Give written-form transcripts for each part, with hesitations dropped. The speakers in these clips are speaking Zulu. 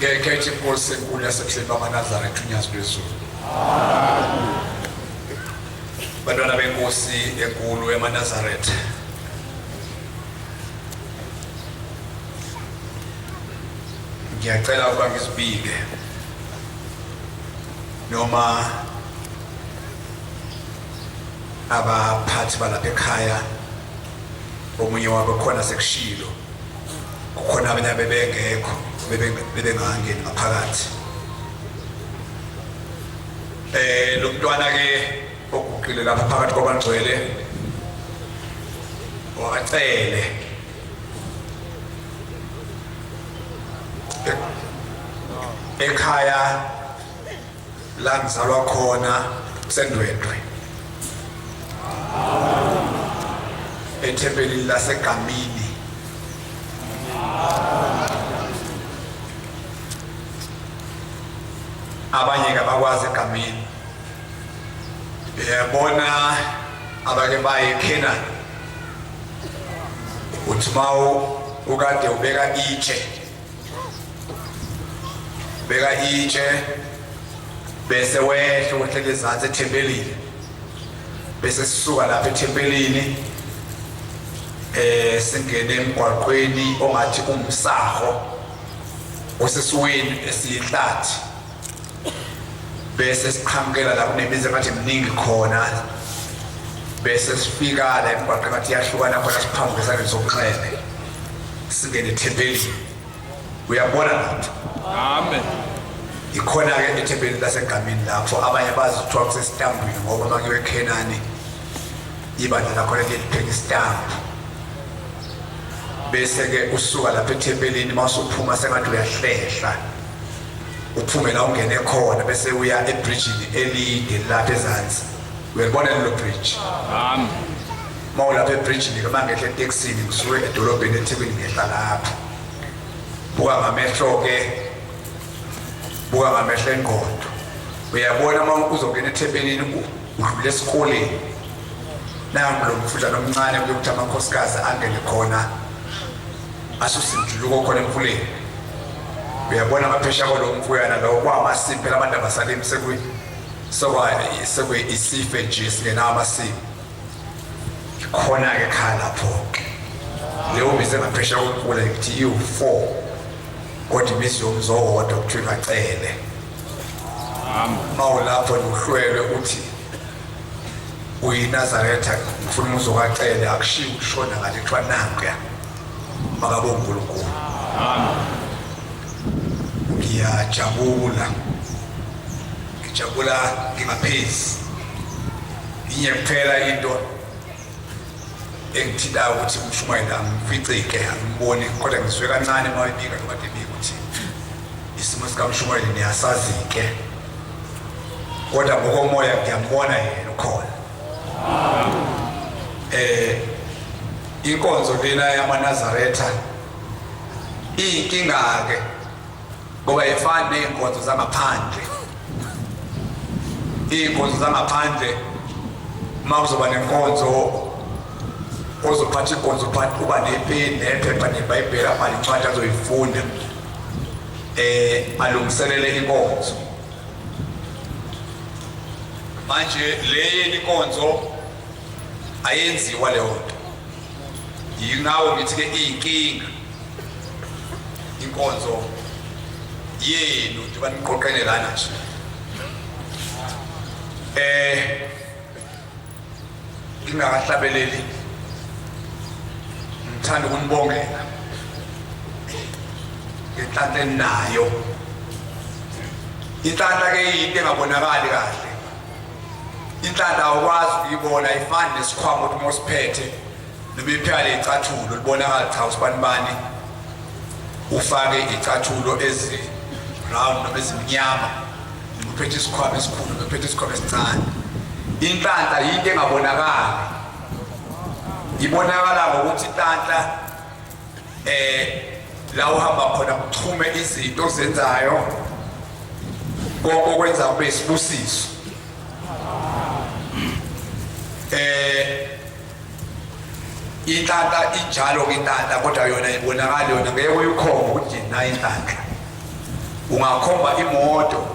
Ngekhethe inkosi enkulu yasemhlabeni bamaNazaretha uNyazi lwezulu. Bantwana benkosi enkulu yamaNazaretha. Ngiyacela ukuba ngizibike noma abaphathi balapha ekhaya omunye wabo khona sekushilo kukhona abanye abebengekho bebengangeni ngaphakathi. Lo mntwana ke oguqile lapha phakathi kwabangcwele wakacele ekhaya la ngizalwa khona kuseNdwedwe ethempelini laseGamini. Abanye ke abakwazi eGamini, uyabona abake baye eKhenani, uthi mawu ukade ubeka itshe, beka itshe bese wehla wehlele ezansi ethempelini, bese sisuka lapha ethempelini singene emgwaqweni ongathi umsaho osesiweni esiyihlathi, bese siqhamukela la kunemizi engathi miningi khona, bese sifika la emgwaqweni ngathi iyahlukana khona, siphambuke esandleni sokunxele singene ethempelini. Uyabona lapho? Amen. Ikhona-ke ethempelini laseGamini lapho abanye bazi kuthiwa kusesitambwini, ngoba uma kuyiwe eKhenani ibandla lakhona liye lipheke isitambu. Bese-ke usuka lapha ethempelini, uma usuphuma sengathi uyahlehla uphume la ungene khona, bese uya ebridgini elide lapha ezansi. Uyalibona lelo bridge? Amen. Uma ulapha ebridgini-ke, uma ngehla etekisini ngisuke edolobheni eThekwini ngehla lapho, buka ngamehlo-ke, buka ngamehlo engqondo, uyabona uma uzongena ethempelini udlule esikoleni, nangu lo mfudlana omncane kuyokuthi amakhosikazi angene khona asuse imjuluko khona emfuleni. Uyabona amaphesha kwalo mfuyana lowo kwamasimu phela, abantu abasalimi, sekwe isife nje singenawo amasimu. Ikhona-ke ekhaya lapho-ke leyo mizi engaphesha komfula ngithi iwu-4, kodwa imizi yomzi owodwa kuthiwa ingacele. Uma ulapho uhlwelwe uthi uyiNazaretha, ngifuna umuzi okacele, akushiyi ukushona ngale, kuthiwa nankuya, makabe uNkulunkulu. Ngiyajabula, ngijabula ngingaphezi. Inye kuphela into engithintayo ukuthi umshumayeli angimficike, angimboni, kodwa ngizwe kancane uma ebika noma ebika ukuthi isimo sikamshumayeli niyasazi-ke, kodwa ngokomoya ngiyambona yena ukhona. Inkonzo lena yamaNazaretha iyinkinga-ke, ngoba ifani ney'nkonzo zangaphandle. Iy'nkonzo zangaphandle, uma kuzoba nenkonzo, ozophatha inkonzo uba nepeni nephepha nebhayibheli, abhale incwadi azoyifunda, alungiselele inkonzo. Manje le yeni inkonzo ayenziwa leyo nto, yingawo ngithi-ke iyinkinga inkonzo yenu njengoba niqoqene lana nje. Ngingakahlabeleli ngithanda ukunibongela ngenhlanhla eninayo. Inhlanhla ke yinto engabonakali kahle. Inhlanhla awukwazi ukuyibona, ayifani nesikhwama ukuthi uma usiphethe noma ipheka ley'cathulo libonakala, cha usibanibani ufake iy'cathulo ezi-round noma ezimnyama, noma uphethe isikhwama esikhulu noma uphethe isikhwama esincane. Inhlanhla yinto engabonakali, ibonakala ngokuthi inhlanhla la uhamba khona kuchume izinto ozenzayo, konke okwenza kube isibusiso. Inhlanhla injalo ke inhlanhla, kodwa yona ibonakala, yona ngeke uyikhombe ukuthi nayi inhlanhla. Ungakhomba imoto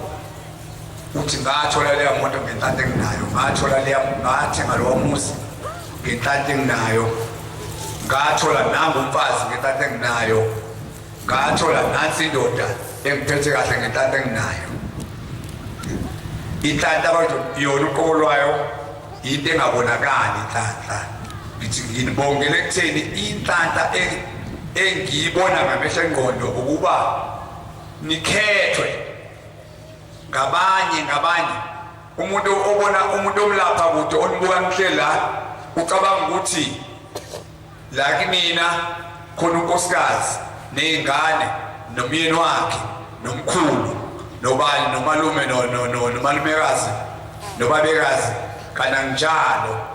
uthi ngathola leya moto ngenhlanhla enginayo, ngathola leya, ngathenga lowa muzi ngenhlanhla enginayo, ngathola nangu umfazi ngenhlanhla enginayo, ngathola nansi indoda engiphethe kahle ngenhlanhla enginayo. Inhlanhla abantu yona uqobo lwayo into engabonakali inhlanhla. Ngithi nginibongele ekutheni inhlanhla engiyibona ngamehlo engqondo ukuba nikhethwe ngabanye ngabanye. Umuntu obona umuntu omlapha kude onibuka nihleli la ucabanga ukuthi la kimina khona unkosikazi nezingane nomyeni wakhe nomkhulu nobani nomalume nomalumekazi nobabekazi kananjalo.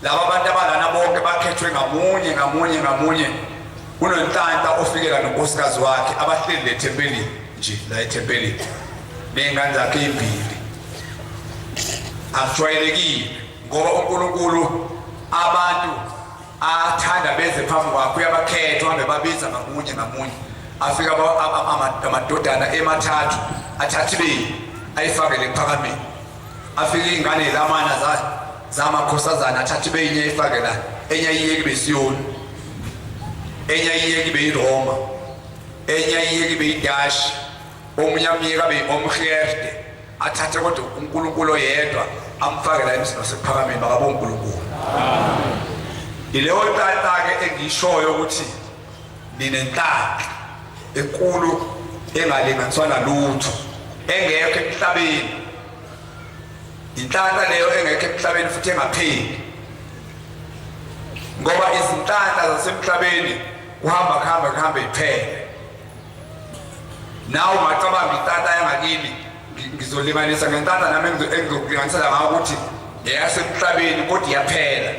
Laba bantu abalana bonke bakhethwe ngamunye ngamunye ngamunye. Kunonhlanhla ofikela nonkosikazi wakhe abahleli lethempelini nje la ethempelini ney'ngane zakhe ey'mbili. Akujwayelekile ngoba uNkulunkulu abantu athanda beze phambi kwakhe uyabakhetha, uhambe babiza ngamunye ngamunye, afika amadodana emathathu athatha ibeli ayifakele ekuphakameni, afike iy'ngane lamana zamakhosazana athatha ibeyinye ayifake la, enye ayiyeke ibe isiyoni, enye ayiyeke ibe iRoma, enye ayiyeke ibe iDashi, omunye amyeke abe omherde, athathe kodwa uNkulunkulu oyedwa amfake la emzini wasekuphakameni. Makabonge uNkulunkulu. Ileyo nhlanhla-ke engiyishoyo ukuthi ninenhlanhla enkulu engalinganiswa nalutho engekho emhlabeni. Inhlanhla leyo engekho emhlabeni futhi engapheli, ngoba izinhlanhla zasemhlabeni kuhamba kuhambe kuhambe iphele. Nawe ungacabanga inhlanhla yangakini, ngizolinganisa ngenhlanhla nami engizokulinganisela ngayo ukuthi eyasemhlabeni kodwa iyaphela,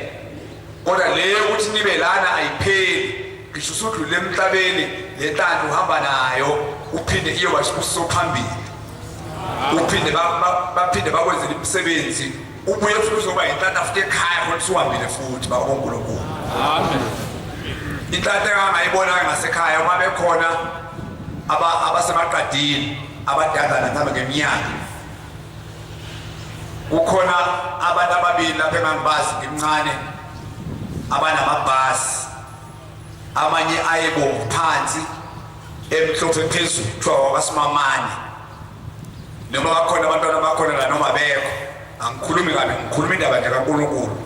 kodwa leyo ukuthi nibe lana ayipheli. Ngisho usudlule emhlabeni le nhlanhla uhamba nayo, uphinde iyoba isibusiso phambili, uphinde baphinde bakwenzele imisebenzi, ubuye futhi uzoba inhlanhla futhi ekhaya khona usuhambile futhi bakoNkulunkulu. Amen. Inhlanhla engangayibona ngasekhaya uma bekhona abasemaqadini abadala mhlawumbe ngeminyaka, kukhona abantu ababili lapha engangibazi ngimncane abanamabhasi, amanye ayebomvu phansi emhlophe phezulu, kuthiwa wakaSimamane. Noma bakhona abantwana bakhona la noma bekho, angikhulumi kabi, ngikhuluma indaba nje kaNkulunkulu.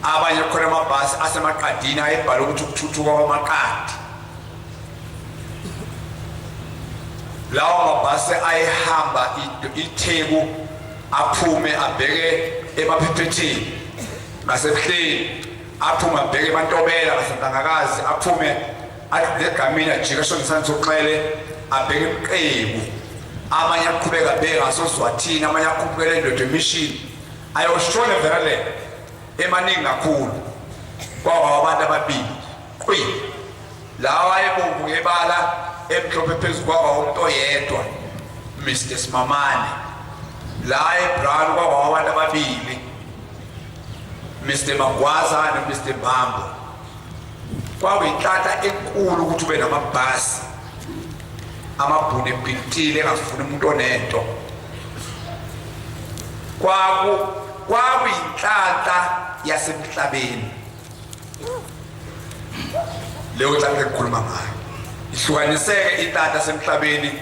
Abanye kukhona amabhasi asemaqadini ayebhala ukuthi ukuthuthuka kwamaqadi. Lawo mabhasi ayehamba iTheku aphume abheke emaphephethini ngasebuhleni, aphume abheke eMantobela ngaseNtangakazi, aphume adlule egamini ajike ashone isandla sokunxele abheke eMqeku, amanye aqhubeka abheke ngasoZwathini, amanye akhuphukele eNdodo emishini ayoshona Verulam, emaningi kakhulu. Kwaba abantu ababili qwi lawa ayebomvu ngebala emhlophe phezu, kwaba umuntu oyedwa Mr Simamane. La eBrown kwaba abantu ababili, Mr Magwaza no Mr Mbambo. Kwakuyinhlanhla enkulu ukuthi ube namabhasi amabhunu ebhilitile engafuni umuntu onento. Kwakuyinhlanhla yasemhlabeni leyo nhlanhla engikhuluma ngayo. Ihlukaniseke inhlanhla yasemhlabeni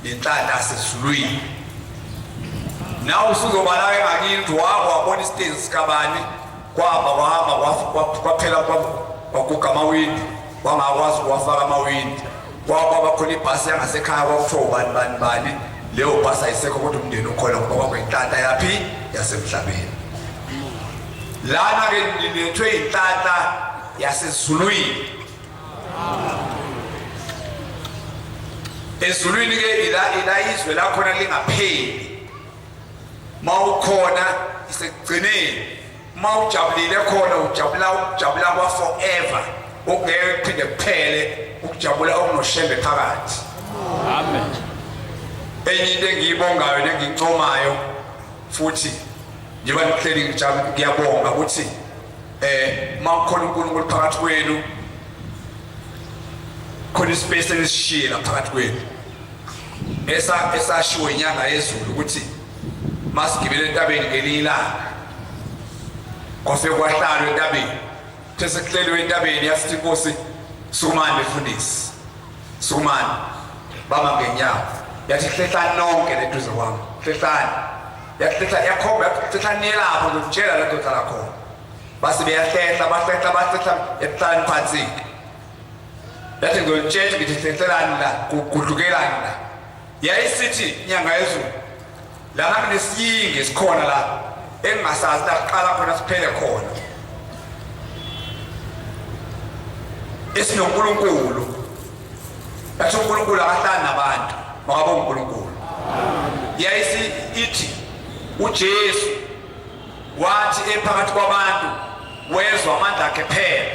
nenhlanhla yasezulwini. Nawe usuzobala-ke ngakini ukuthi wake wabona isitezi sikabani, kwahamba kwahamba kwaphela kwaguga amawindi, wangakwazi ukuwafaka amawindi. Kwaba khona ibhasi yangasekhaya kwakuthiwa ubani bani bani, leyo bhasi ayisekho kodwa umndeni ukhona ngoba kwakuyinhlanhla yaphi yasemhlabeni. Lana-ke nilethwe inhlanhla yasezulwini. Ezulwini-ke ila izwe lakhona lingapheli. Mawukhona isekugcineni, mawujabulile khona ujabula ukujabula kwa forever okungeke kuphinde kuphele, ukujabula okunoshembe phakathi. Amen. Enye into engiyibongayo nengincomayo futhi njengoba nihleli ngiyabonga ukuthi mawukhona uNkulunkulu phakathi kwenu, khona ispace enisishiye la phakathi kwenu. Esashiwo inyanga yezulu ukuthi masigibele entabeni ngelinye ilanga, kwafike kwahlalwa entabeni. Kuthe sekuhleliwe entabeni, yasithi inkosi, sukumani befundisi, sukumani, bama ngenyawo. Yathi hlehlani nonke leduze kwami, hlehlani. Yathi hlehla, yakhomba, yathi hlehlani niye lapho, ngizokutshela la ndoda lakhona. Base beyahlehla, bahlehla, bahlehla, yathi hlalani phansi-ke. Yathi ngizonitshela ngithi hlehlelani la, gudlukelani la. Yayisithi inyanga yezulu, lana kunesiyingi esikhona la engingasazi la kuqala khona siphele khona, esinoNkulunkulu. Yathi uNkulunkulu akahlali nabantu, makabe uNkulunkulu. Yayisi ithi uJesu wathi ephakathi kwabantu wezwa amandla akhe phela,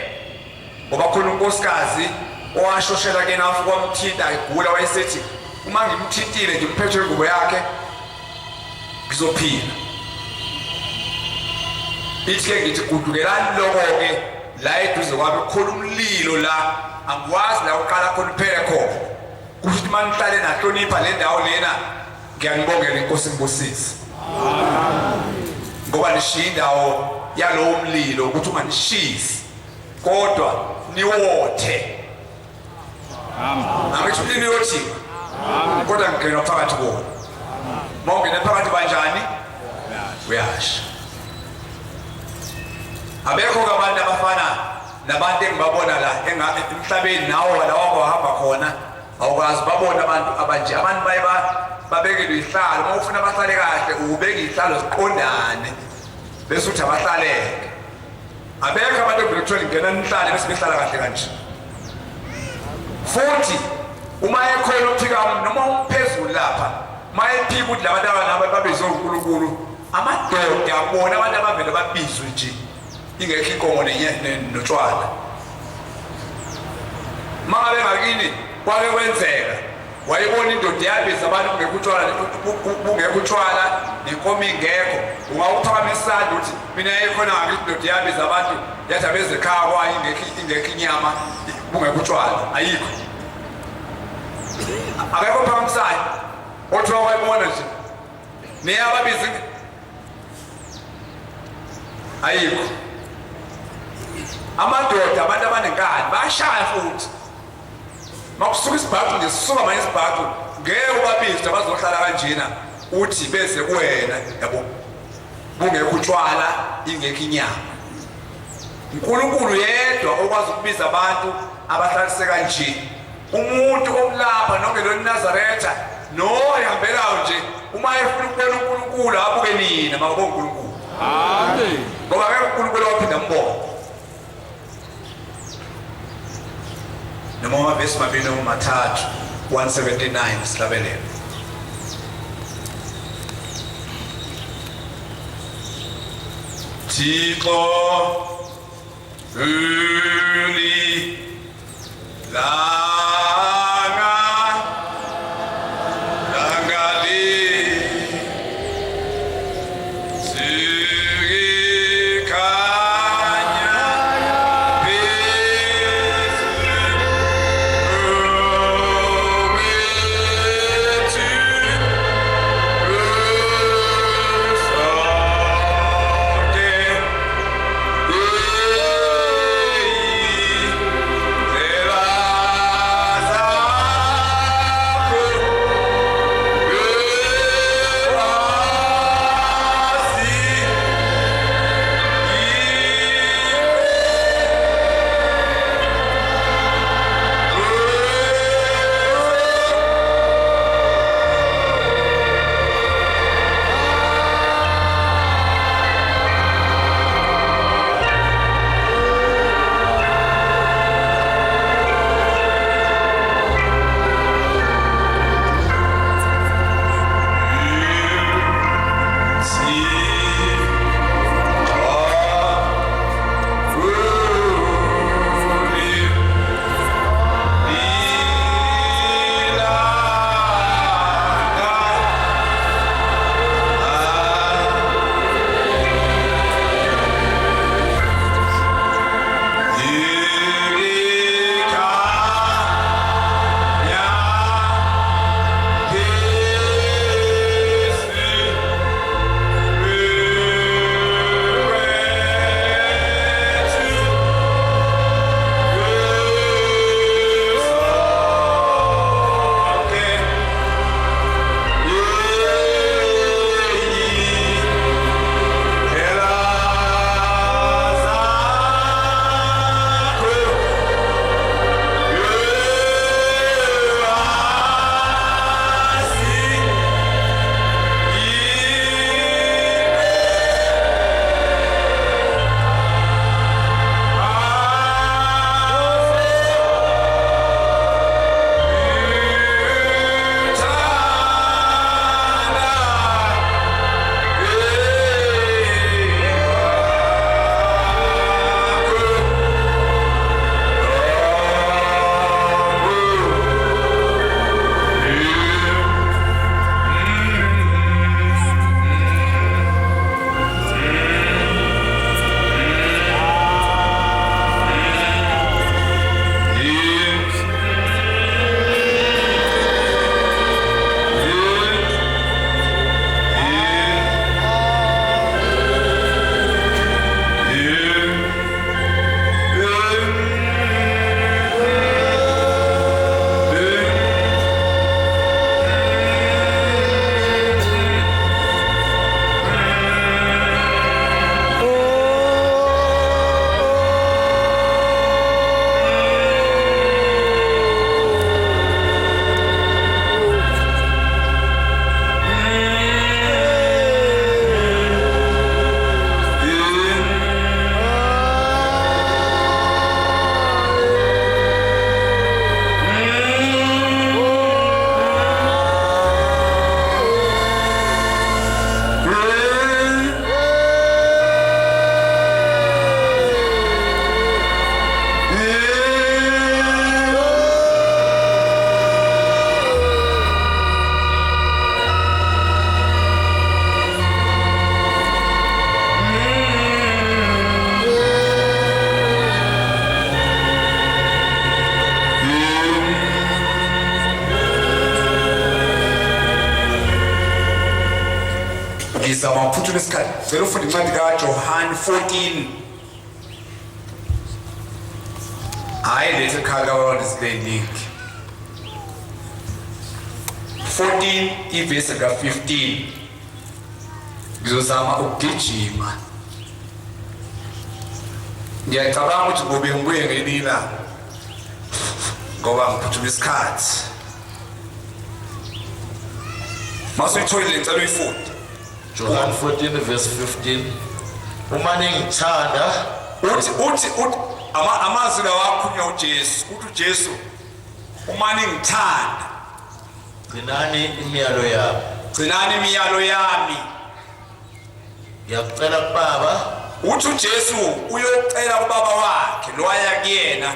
ngoba khona unkosikazi owashoshela kuyena wafika wamthinta egula, wayesethi uma ngimthintile ngimphethe ingubo yakhe ngizophila. Ithi-ke ngithi gudukelani loko-ke la eduze kwami kukhona umlilo la, angiwazi la uqala khona uphele khona. Kusho ukuthi uma nihlale nahlonipha le ndawo lena, ngiyanibongela, inkosi ngibusise, ngoba nishiya indawo yalowo mlilo ukuthi unganishisi kodwa niwothe. Angithi umlilo uyothiwa, kodwa ngingena phakathi kuwona. Uma ungena phakathi banjani? Uyasha. Abekho-ke abantu abafana nabantu engibabona la emhlabeni, nawo lawa wahamba khona awukazi babone abantu abanje. Abantu baye babekelwe ihlalo, uma ufuna bahlale kahle ubeka ihlalo ziqondane bese uthi abahlaleke. Abekho abantu evele kuthiwa ngena nihlale bese behlala kahle kanje. Futhi uma ekhona uphika noma umphezulu lapha, uma ephika ukuthi labantu abanabo babizwe uNkulunkulu, amadoda bona abantu abavele babizwe nje ingekho inkomo notshwala. Uma ngabe ngakini kwake kwenzeka wayebona indoda yabiza abantu kungekho utshwala, bungekho utshwala nenkomo ingekho, ungawuphakamisa isandla ukuthi mina yayikhona ngakithi indoda yabiza abantu yathi abeze ekhaya kwayo ingekho inyama, bungekho utshwala, ayikho. Akekho ophakamisayo othiwa wayibona nje neyababiza ayikho. Amadoda, abantu abanenkani bayashaya futhi. Makusuka isibhaxu nje, sisuka manje isibhaxu, ngeke ubabize abazohlala kanjena uthi beze kuwena, yabo, bungekho utshwala, ingekho inyama. uNkulunkulu yedwa okwazi ukubiza abantu abahlalise kanje. Umuntu omlapha nongelona iNazaretha noyihambelayo nje, uma efuna ukubona uNkulunkulu abuke nina, makabonge uNkulunkulu. Amen. Ngoba akekho uNkulunkulu owaphinda ambone. Noma amavesi mabili noma mathathu, 179 sihlabelele. Thixo uli langa langali sikhanya phezu kwethu sonke. Indlela. Ngizama ukuphuthuma isikhathi. Cela ufunde incwadi kaJohn 14. Hayi lethi ekhaya kaWallis Link. 14 ivesi ka-15. Ngizozama ukugijima. Ngiyacabanga ukuthi ngobe ngibuye ngelinye ilanga ngoba ngiphuthuma isikhathi. Masuyitholile ngicela uyifunde. John 14 verse 15 Uma ningithanda uthi uthi uthi ama amazwi lawa akhulunywa uJesu uthi uJesu uma ningithanda gcinani imiyalo yami gcinani imiyalo yami ngiyakucela kubaba uthi uJesu uyocela kubaba wakhe lo aya kuyena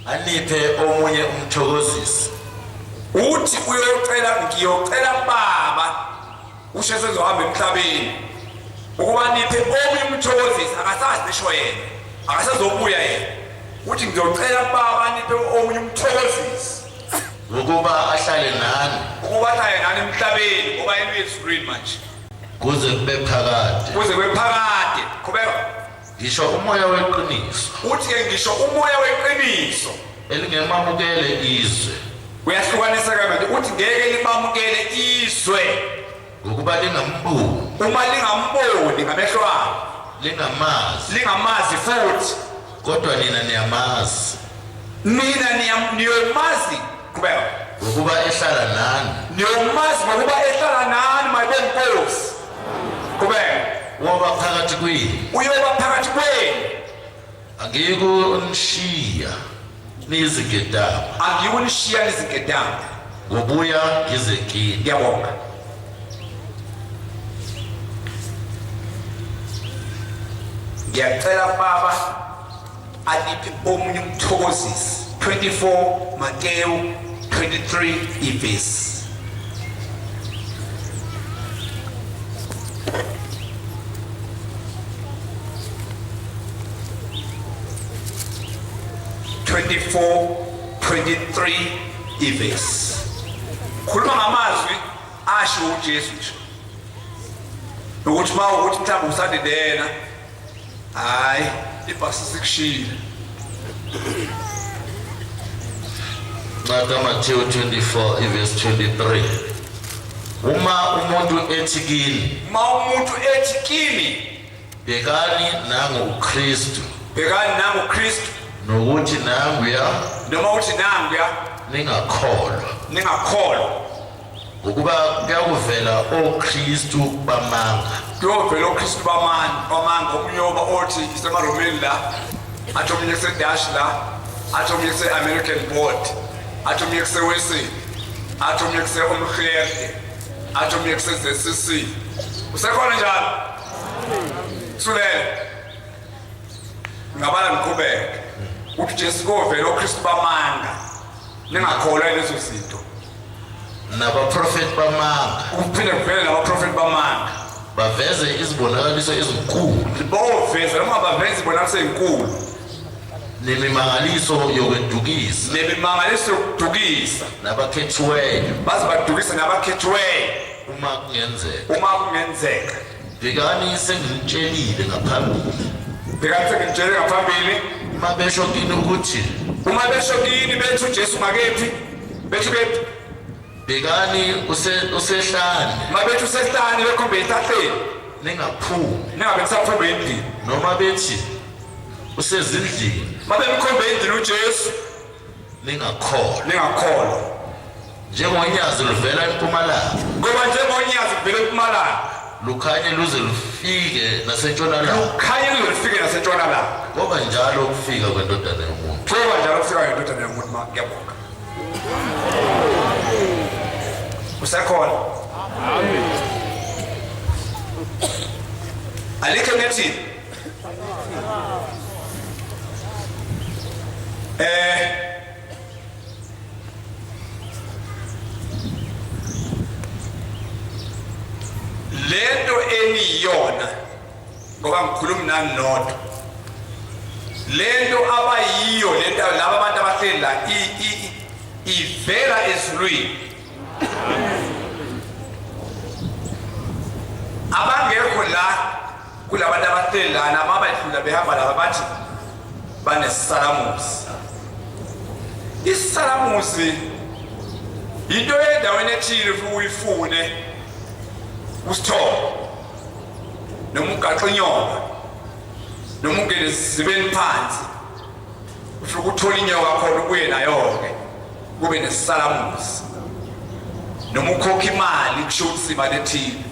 Aniphe omunye umthokozisi. Uthi uyocela ngiyocela kubaba usho sezohamba emhlabeni ukuba niphe omunye umthokozisi akasazi nisho yena akasazobuya yena uthi ngiyocela kubaba niphe omunye umthokozisi ukuba ahlale nani ukuba ahlale nani emhlabeni ngoba yena uyezulwini manje kuze kube phakade kuze kube phakade qhubeka Ngisho umoya weqiniso. Uthi-ke ngisho umoya weqiniso. Elingemamukele izwe. Uyahlukanisa-ke manje uthi ngeke libamukele izwe. Ngokuba lingamboni. Uma lingamboni ngamehlo alo. Lingamazi. Lingamazi futhi. Kodwa nina niyamazi. Nina niyomazi. Qhubeka. Ngokuba ehlala nani. Niyomazi ngokuba ehlala nani mayibe inkosi. Qhubeka. Woba phakathi kwenu. Uyoba phakathi kwenu. Angiyikunishiya niyizinkedama. Angiyikunishiya nizinkedama. Ngobuya ngize kini. Ngiyabonga. Ngiyacela baba aliphi omunye umthokozisi 24 Mateyu 23 ivesi 24 23 ivesi khuluma ngamazwi asho uJesu nje ukuthi uma ukuthi mhlawumbe usandidena hayi ibhasi sikushile Ncwadi kaMathewu 24 ivesi 23 Uma umuntu ethi kini uma umuntu ethi kimi bhekani nangu uKristu bhekani nangu uKristu nokuthi nanguya noma uthi nanguya ningakholwa ningakholwa Ngokuba kuyakuvela oKristu bamanga. Kuyovela oKristu bamanga, bamanga omunye oba othi isemaromeni la, athi omunye kuseDash la, athi omunye kuse-American Board, athi omunye kuseWeseli, athi omunye kuse-Omherde, athi omunye kuse-ZCC. Usekhona njalo? Sulele. Ngabala ngiqhubeke. Uthi Jesu kovela oKristu bamanga. Ningakholwa lezo zinto. Nabaprofeti bamanga. Kuphinde kuvele nabaprofeti bamanga. Baveze izibonakaliso ezinkulu. Boveza noma baveze izibonakaliso ezinkulu. Nemimangaliso yokwedukisa. Nemimangaliso yokudukisa. Nabakhethiweyo. Baze badukise nabakhethiweyo. Uma kungenzeka. Uma kungenzeka. Bhekani senginitshelile ngaphambili. Bhekani senginitshele ngaphambili. Uma besho kini ukuthi uma besho kini bethi uJesu makephi bethi kephi Bhekani usehlane. Uma bethi usehlane bekhombe ehlahleni. Ningaphumi. Ningabe nisaphuma endlini. Noma bethi usezindlini. Uma bemkhombe endlini uJesu ningakholwa. Ningakholwa. Njengonyazi luvela empumalanga. Ngoba njengonyazi luvela empumalanga. Lukhanye luze lufike nasentshonalanga. Lukhanye luze lufike nasentshonalanga. Ngoba njalo ukufika kwendodana yomuntu. Ngoba njalo ukufika kwendodana yomuntu ma ngiyabonga. Usekhona? Amen. Alikho nethini? Eh lento eniyona ngoba ngikhuluma nani nodwa lento abayiyo lento laba abantu abahleli la ivela ezulwini. Abangekho la kulabantu abahleli lana mabadlula behamba laba bathi banesisalamusi. Isisalamusi into endaweni ethile ufike uyifune usithole noma ugaxa inyoka noma ungene esizibeni phansi ufike uthole inyoka khona ubuye nayo-ke kube nesisalamusi noma ukhokha imali kusho ukuthi imali ethile.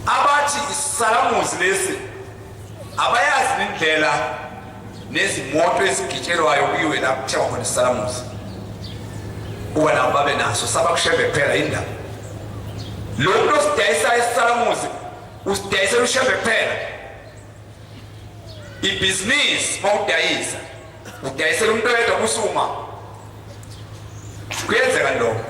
Abathi isisalamusi lesi abayazi indlela nezimoto ezigitshelwayo kuyiwe la kuthengwa khona isisalamusi, kuba nabo babe naso sabakushembe kuphela indaba. Lo muntu osidayisayo isisalamusi usidayisela ushembe kuphela. Ibhizinisi mawudayisa udayisela umuntu oyedwa kusuma kuyenzeka lokho,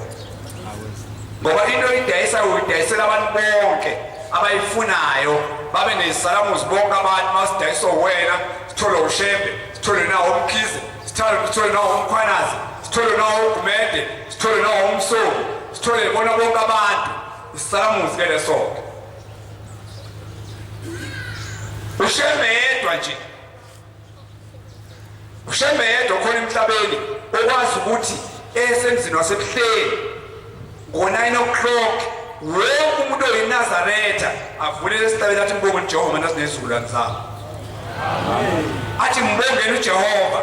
ngoba into oyidayisa uyidayisela abantu bonke abayifunayo babe nesalamuzi bonke abantu. Masidayiswa wena sithole uShembe, sithole nawo uMkhize, sithole nawo uMkhwanazi, sithole nawo uGumede, sithole nawo uMsomi, sithole bona bonke abantu. Isalamuzi ke leso-ke. UShembe yedwa nje, uShembe yedwa khona emhlabeni okwazi ukuthi esemzini waseBuhleni ngo-9 o'clock wonke umuntu oyiNazaretha avulele esihlabeni athi mbonge uJehova nazinezizukulwane zabo, athi mbongeni uJehova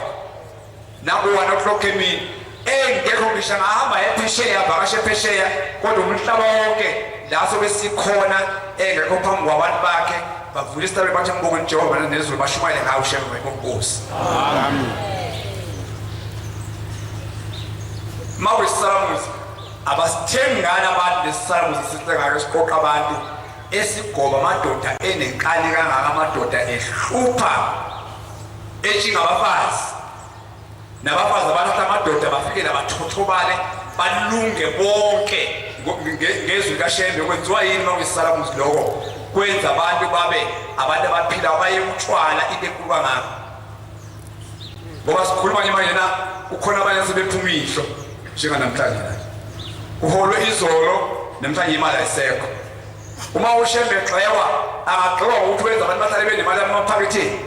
naku-1 o'clock emini engekho ngisho angahamba ephesheya avakashe phesheya, kodwa umhlaba wonke la sobe sikhona engekho phambi kwabantu bakhe bavula isihlabeni bathi mbongeni uJehova nezulu bashumayele ngawo uShembe wenkosi. Amen. Mawesisalamuzi abasithengi ngani abantu lesisalamuzi sihle ngake siqoqa abantu esigoba amadoda enenkani kangaka, amadoda ehlupha etshinga abafazi nabafazi abalahla amadoda bafike labathothobale balunge bonke ngezwi likaShembe. Kwenziwa yini uma kuyisalamuzi lokho? Kwenza abantu babe abantu abaphilayo baye utshwala into enkulu kangaka. Ngoba sikhuluma nje manje na kukhona abanye sebephuma ihlo njenganamhlanje la kuholwe izolo, namhlanje imali ayisekho. Uma uShembe egxekwa angagxekwa ngokuthi wenza abantu bahlale benemali emaphaketheni.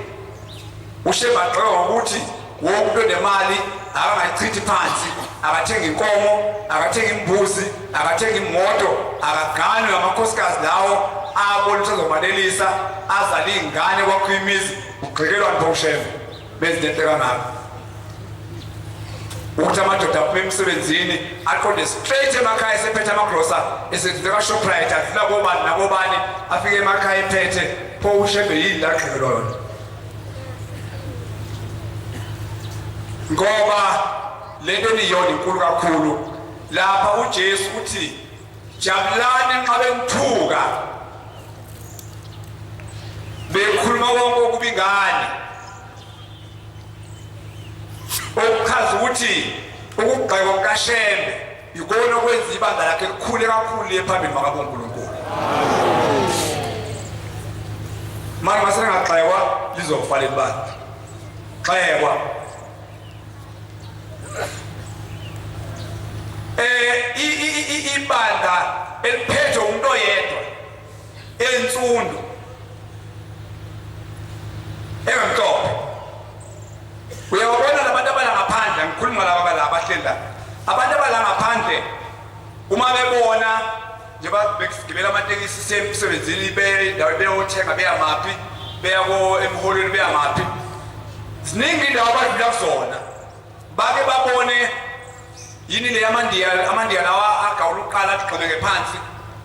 UShembe agxekwa ngokuthi wonke umuntu onemali akangayichithi phansi, akathenga inkomo, akathenga imbuzi, akathenga imoto, akaganwe amakhosikazi lawo abona ukuthi azomanelisa, azale iy'ngane kwakho imizi. Ugxekelwani pho uShembe benza into enhle kangaka? Ukuthi amadoda aphume emsebenzini aqonde straight emakhaya esephethe amagrosa, esedlule ka-Shoprite, adlula kobani nakobani, afike emakhaya ephethe. Pho uShembe yini la agxekelwa yona? Ngoba lento eniyona inkulu kakhulu. Lapha uJesu uthi jabulani nxa benithuka bekhuluma konke okubi ngani, okuchaza ukuthi ukugxekwa kukaShembe ikona okwenza ibandla lakhe likhule kakhulu liye phambili makabe uNkulunkulu. Manje masengagxekwa lizofa leli bandla. Gxekwa. Ibandla eliphethwe umuntu oyedwa ensundu engamhlophe, uyawabona labantu abala ngaphandle, angikhulumi ngalaba abala abahleli la, abantu abala ngaphandle uma bebona njengoba besigibela amatekisi sisemsebenzini bendawo beyothenga beyamaphi beya ko emholweni beyamaphi, ziningi indawo abadlula kuzona bake babone yini le yamandiya. Amandiya lawa agawula uqala agxibeke phansi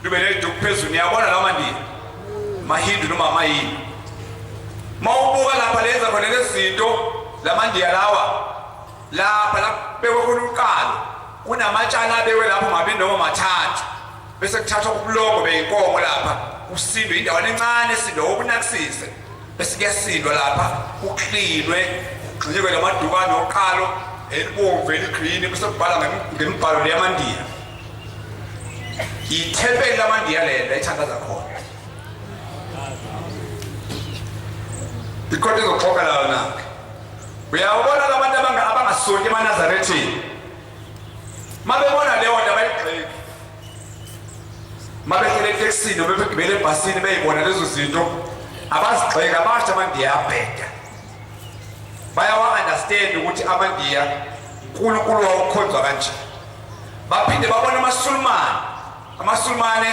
lube neduku phezulu, niyabona lawa mandiya mahindu noma amayini. Mawubuka lapha lenza khona lezi zinto lamandiya lawa, lapha la bekwe khona uqalo kunamatshana abekwe lapho mabili noma mathathu, bese kuthathwa ubulongo beyinkomo lapha kusindwe indawana encane esindwe okunakisise, bese kuyasindwa lapha kuklinwe kugxilwe lamadukane oqalo elibomvu eligreen, bese kubhala ngemibhalo leyamandiya. Ithempeli lamandiya lelo ethandaza khona ikhona izoxoxa layo nakhe. Uyawubona labantu abangasonti emaNazarethini mabebona leyo nto abayigxeki mabehlele. etekisini noma begibele ebhasini beyibona lezo zinto abazigxeka abasho amandiya abheda bayawa-understand ukuthi amandiya uNkulunkulu wawukhonzwa kanje baphinde babona amasulumane amasulumane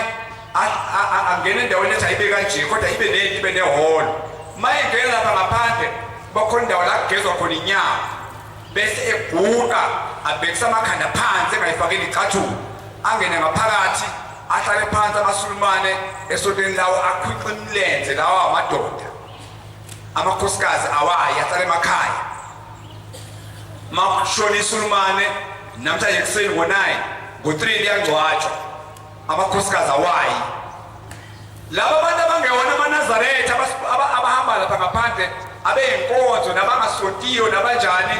angena endaweni ethi ayibe kanje kodwa ibe nento ibe nehholo uma engena lapha ngaphandle bakhona indawo la kugezwa khona inyawo bese eguqa abhekisa amakhanda phansi engayifakeli icathulo angene ngaphakathi ahlale phansi amasulumane esontweni lawo akhwixe imilenze lawa amadoda amakhosikazi awayi ahlale emakhaya makushona isulumane namhlanje ekuseni ngo-9 ngo-3 liyangcwatshwa amakhosikazi awayi laba bantu abangewona amanazaretha abahamba lapha ngaphandle abeyinkonzo nabangasontiyo nabanjani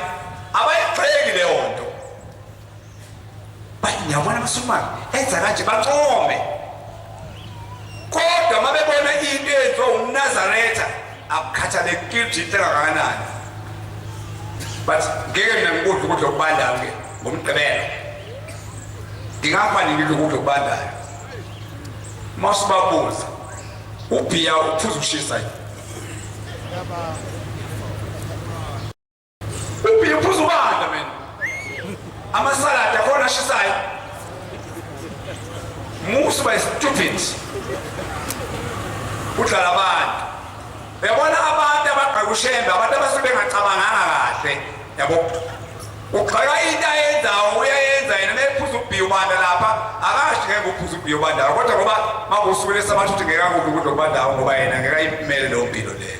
abayigxeki leyo nto bathi ngiyabona amasulumane enza kanje bancome kodwa uma bebona into eyenziwa umnazaretha akukhathalekile ukuthi inhle kangakanani but ngeke mina ngikudla ukudla okubandayo ke ngomgqibelo ngingafa nini ukudla okubandayo uma usubabuza ubhiya uphuza ukushisa yini Ubhiya uphuza ubanda mina. Amasaladi akhona ashisayo. Musu by stupid. Udlala abantu. Uyabona abantu abagqaka ushembe abantu abasuke bengacabanganga kahle. Yabo. Ugxeka into ayenzayo uyayenza yena mephuza ubhiya ubanda lapha akasho ngeke uphuza ubhiya ubandayo kodwa ngoba makusuku lesabatha uthi ngeke akudla ukudla okubandayo ngoba yena ngeke ayimele leyo mpilo leyo.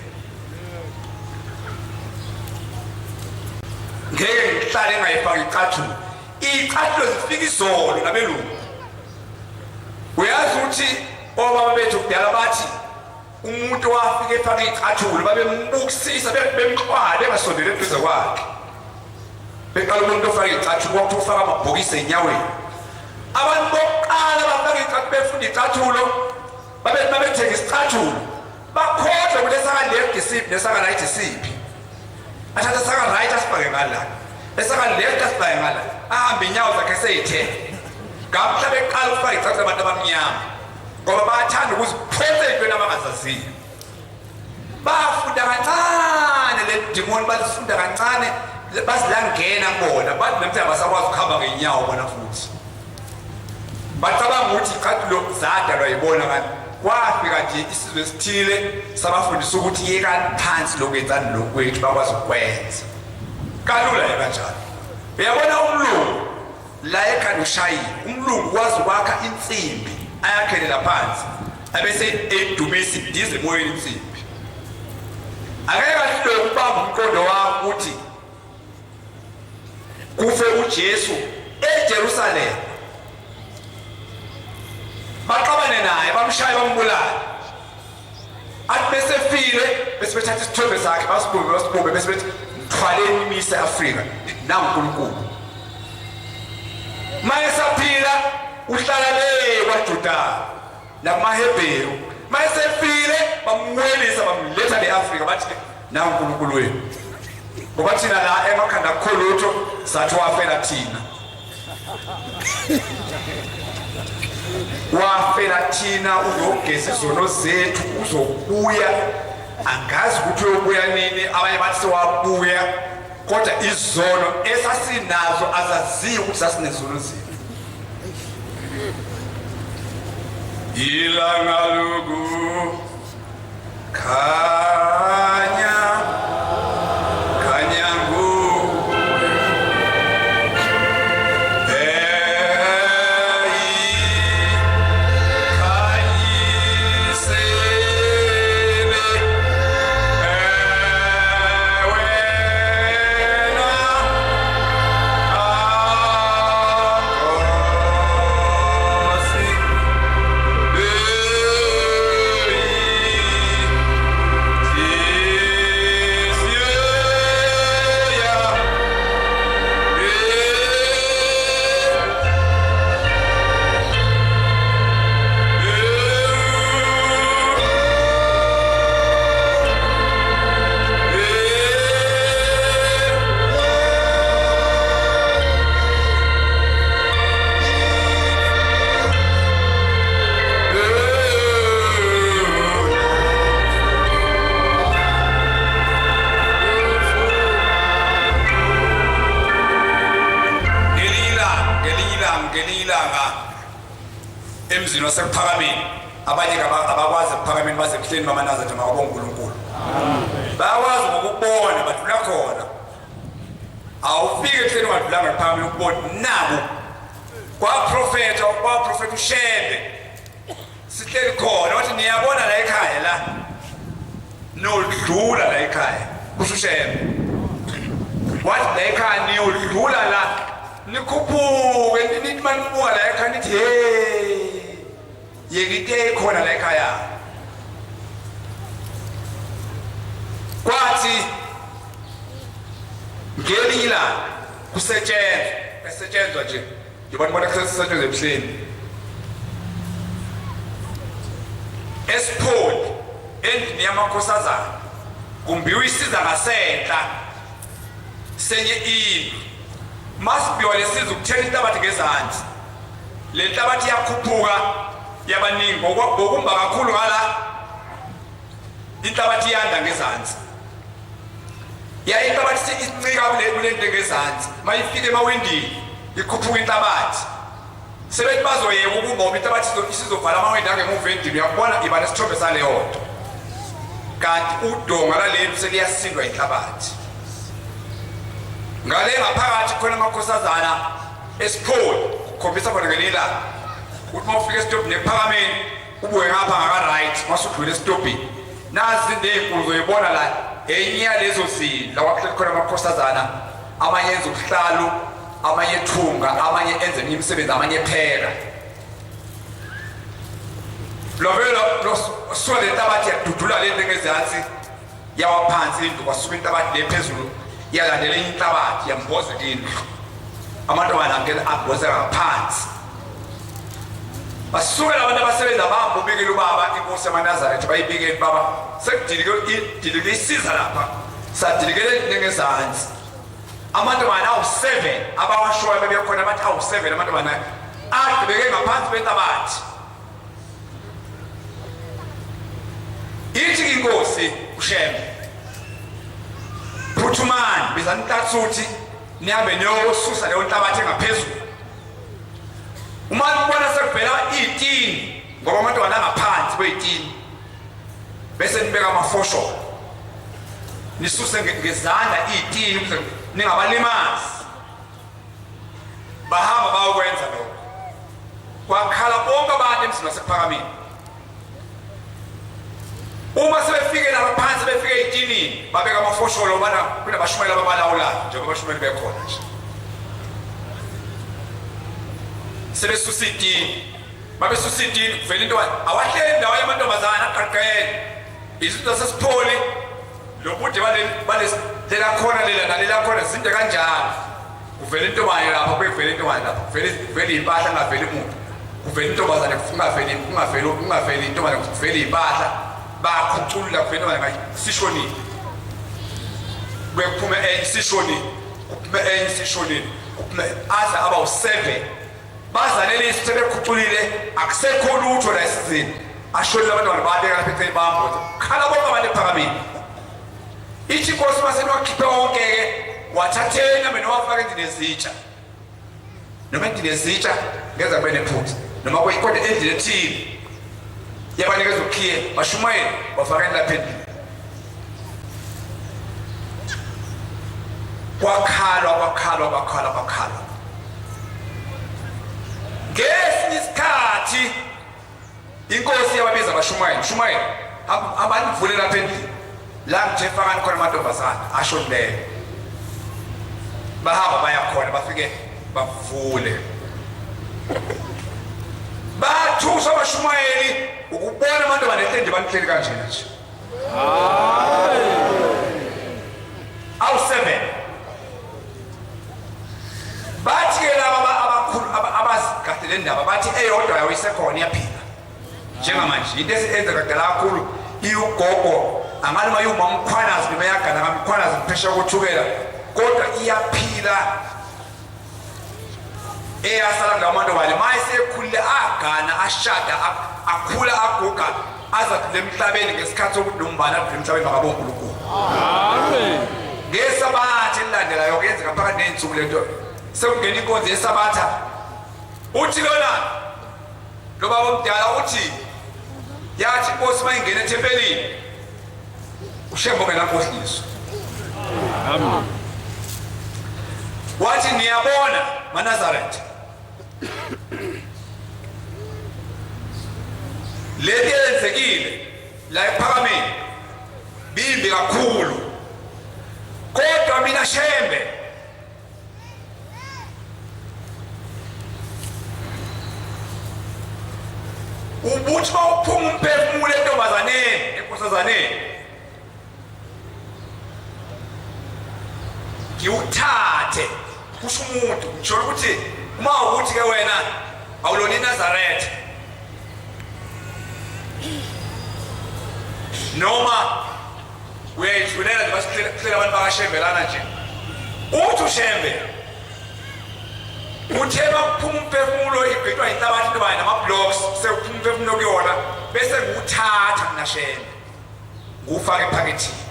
Ngeke ngihlale ngayifaki icathulo iy'cathulo zifika izolo nabelungu uyazi ukuthi obaba bethu kudala bathi umuntu wafika efake iy'cathulo babembukisisa bemxwaya bengasondeli eduze kwakhe beqala umuntu ofake iy'cathulo kwakuthiwa ufaka amabhokisi ey'nyaweni abantu bokuqala bafaka iy'cathulo befunda iy'cathulo babethenga isicathulo bakhohlwe ukuthi esaka-left isiphi nesaka-right isiphi athathe esaka-right asifake ngala esaka-left asifake ngala ahambe inyawo zakhe seyithe ngamhla beqala ukufaka icathulo abantu abamnyama ngoba bayathanda ukuziphonsa ey'ntweni abangazaziyo bafunda kancane le dimoni balifunda kancane bazilangena kubona bathi namhlanje abasakwazi ukuhamba ngey'nyawo bona futhi Bacabanga ukuthi icathulo zadalwa yibona kanti kwafika nje isizwe esithile sabafundisa ukuthi yekani phansi lokhu yenzani lokhu kwethu bakwazi ukwenza kalula ye kanjalo uyabona umlungu la ekhanda ushayile umlungu wazi ukwakha insimbi ayakhele laphansi abese eyidumisa idize emoyeni insimbi akeke kahle ukubamba umqondo wakho ukuthi kufe uJesu eJerusalema baxabane naye bamshaye bambulale athi besefile bese bethatha isithombe sakhe basibumbe basibumbe bese bethi mthwaleni imise Afrika nanguNkulunkulu mayesaphila uhlala le kwaJuda nakumaHebheru mayesefile bamwelisa bamletha le-Afrika bathi nangu uNkulunkulu wenu ngoba thina la emakhanda akukho lutho sathi wafela thina wafela thina uzogeza izono zethu uzobuya angazi ukuthi uyobuya nini abanye bathi sewabuya kodwa izono esasinazo azaziyo ukuthi sasinezono zethu ilanga loku khanya khanya nguwe eyikhanyisele wena Nkosi. Emzini waseKuphakameni abanye abakwazi ekuphakameni baze ebuhleni bamaNazaretha makabonga uNkulunkulu. Bayakwazi ngokubona badlula khona. Awufike ebuhleni ungadlulanga ekuphakameni ukubona naku. Kwaprofetha kwaprofetha uShembe sihleli khona wathi niyabona la ekhaya la nodlula la ekhaya kusho uShembe wathi la ekhaya niyodlula la nikhuphuke nithi manibuka la ekhaya nithi hey yeka into ekhona la ekhaya kwathi ngelinye ilanga kusetshenzwa esetshenzwa nje Njengoba nibona kusetshenzwa ebuhleni esipholi endlini yamakhosazana kumbiwa isiza ngasenhla senye indlu masibiwa lesiza ukuthela inhlabathi ngezansi le nhlabathi iyakhuphuka yabaningi ngokumba kakhulu ngala inhlabathi iyanda ngezansi yaye inhlabathi isincika kule kule nto engezansi mayifika emawindini ikhuphuka inhlabathi sebethi bazoyeka ukungoba inhlabathi isizovala amawindi angemuva endlini uyakubona iba nesithombe saleyo nto kanti udonga lalendlu seliyasindwa inhlabathi ngale ngaphakathi khona amakhosazana esipholi kukhombisa khona ngelinye ilanga ukuthi uma ufika esitobhini ekuphakameni ubuye ngapha ngaka-right masudlule esitobhini nazi izinto ey'nkulu uzoyibona la enye yalezo zindlu la kwakuhleli khona amakhosazana amanye enza ubuhlalu amanye ethunga amanye enza eminye imisebenzi amanye epheka lovelo losuka le nhlabathi yadudula le nto engezansi yawa phansi indlu kwasuka inhlabathi le phezulu yalandela enye inhlabathi yamboza indlu amantombazane angena ambozeka ngaphansi basuke labantu abasebenza bahamba ubikela ubaba inkosi yamanazaretha bayibikele baba sekudilike idilike isiza lapha sadilikele endlini amantombazane awu-7 abawashoyo bebekhona bathi awu-7 amantombazane agqibeke ngaphansi kwenhlabathi ithi inkosi uShembe phuthumani bizani inhlathuthi nihambe niyosusa leyo nhlabathi engaphezulu uma nibona sekuvela iy'tini ngoba amantombazane angaphansi kwey'tini bese nibeka amafosholo nisuse ngezandla iy'tini ukuze ningabalimazi bahamba bayokwenza lokho kwakhala bonke abantu emzini wasekuphakameni uma sebefike lapha phansi befike eyitinini babeka amafosholo bana kunabashumayeli ababalawulayo njengoba abashumayeli bekhona nje sebesusa itini babesusa itini kuvela into awahleli ndawo yamantombazana aqaqele izinto zasesipholi lobude lela khona lela nalela khona zinde kanjalo kuvela intombazane lapha kuvela intombazane lapha kuvela kuvela impahla kungaveli muntu kuvela intombazane kungaveli kungaveli kungaveli intombazane kuvela impahla bakhuculula kuvela intombazane ngayi sishonile bekuphume enye sishonile kuphume enye sishonile kuphume aze aba u-7 bazanelisa sebekhuculile akusekho lutho la esizini ashonile abantwana babeka lapha eceleni bamboza khala bonke abantu ephakamile Ithi inkosi uma seniwakhiphe wonke-ke wathatheni abe nowafaka endlini ezitsha noma endlini ezitsha ngeza kube nephutha noma kodwa endlini ethile yabanikeza ukhiye bashumayele wafakeni lapha endlini kwakhalwa kwakhalwa kwakhalwa kwakhalwa ngesinye isikhathi Inkosi yababiza abashumayeli, mshumayeli, abanivule lapha endlini. La ngithe fakani khona amantombazana ashonileyo. Bahamba baya khona bafike bavule. Bathusa abashumayeli ukubona amantombazane ehleli banihleli kanjena nje. Awu 7. Bathi ke laba abakhulu abazi kahle le ndaba bathi eyodwa yawo isekhona iyaphila. Njengamanje into esenzeka kudala kakhulu iugogo angali uma iwuma umkhwanazi noma iyagana kamkhwanazi ngiphesha kothukela kodwa iyaphila eyasala kulawo mantombazane ma esekhulile agana ashada akhula aguga aze adlule emhlabeni ngesikhathi sokuthi nombani adlule emhlabeni makabonga uNkulunkulu amen ngesabatha elilandelayo kuyenzeka phakathi ney'nsuku lento sekungena inkonzo yesabatha uthi lona Lo baba omdala uthi yathi inkosi uma ingena ethempelini uShembe ongenankohliso. Amen. Wathi niyabona maNazaretha lento eyenzekile la ekuphakameni bimbi kakhulu kodwa mina Shembe ubuthi bawuphuma umphefumulo entombazaneni enkosazaneni ngiwuthathe kusho umuntu ngisho ukuthi uma ukuthi ke wena awulona iNazaretha noma uyayidlulela nje basihlela abantu bakashembe lana nje uthi ushembe uthe makuphuma umphefumulo igqitshwa inhlabathi into nama-blocks sekuphuma umphefumulo kuyona bese ngiwuthatha mina shembe ngiwufake ephakethini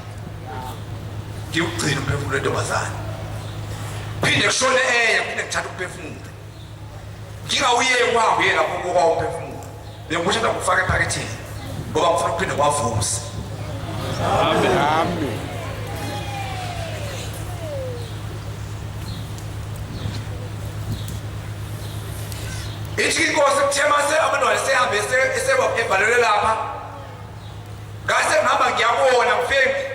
ngiwugcine umphefumulo wentombazane phinde kushone enye phinde ngithathe umphefumulo ngingawuyeki uhambe uye lapho kokwawo umphefumulo bengikusho ngikufaka ephakethini ngoba ngifuna ukuphinde ngiwavuse. Amen. Amen. Ithi inkosi kuthe mase abantwana sehambe esevalelwe lapha ngase ngihamba ngiyabona ngifike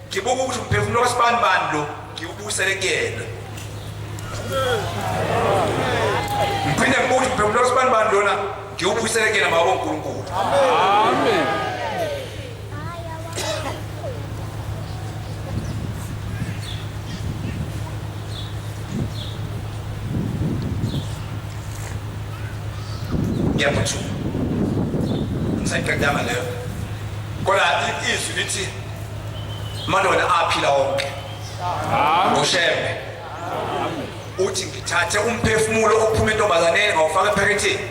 ngibuka ukuthi umphefumulo kasibani bani lo ngiwubuyisele kuyena ngiphinde ngibuke ukuthi umphefumulo kasibani bani lona ngiwubuyisele kuyena baba uNkulunkulu. Amen. Ngiyaphuthuma ngisayiqedanga leyo kodwa izwi lithi amalona aphila wonke ngoshembe uthi ngithathe umphefumulo ophuma entombazaneni ngawufaka ephaketheni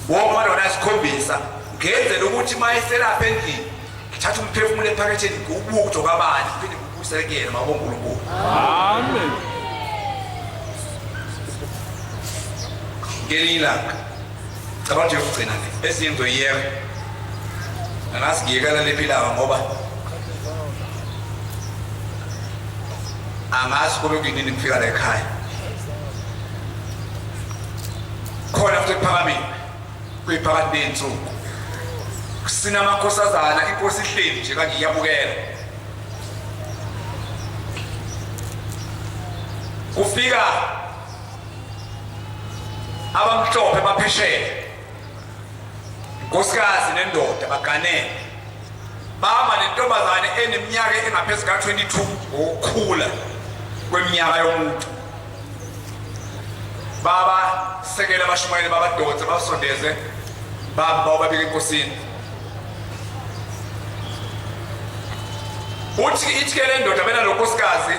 wonke amalona asikhombisa ngenzela ukuthi uma eselapha endlini ngithathe umphefumulo ephaketheni ngiwubuke ukuthi okabani ngiphinde ngiwubuyisele kuyena mawabo uNkulunkulu. Amen. Ngelinye ilanga cabanga nje yokugcina le ezinye ngizoyiyeka angazi ngiyekela lephi ilanga ngoba angazi kube kuyinini ngifika la ekhaya khona futhi ekuphakamile kuyiphakathi ney'nsuku kusina amakhosazana inkosi ihleli nje kanje iyabukela kufika abamhlophe baphesheya inkosikazi nendoda baganene bama nentombazane eneminyaka engaphezu ka-22 ngokukhula kweminyaka yomuntu baba sekela abashumayeli babadonse babasondeze baba bawubabika enkosini uthi ithi ke le ndoda bena lo nkosikazi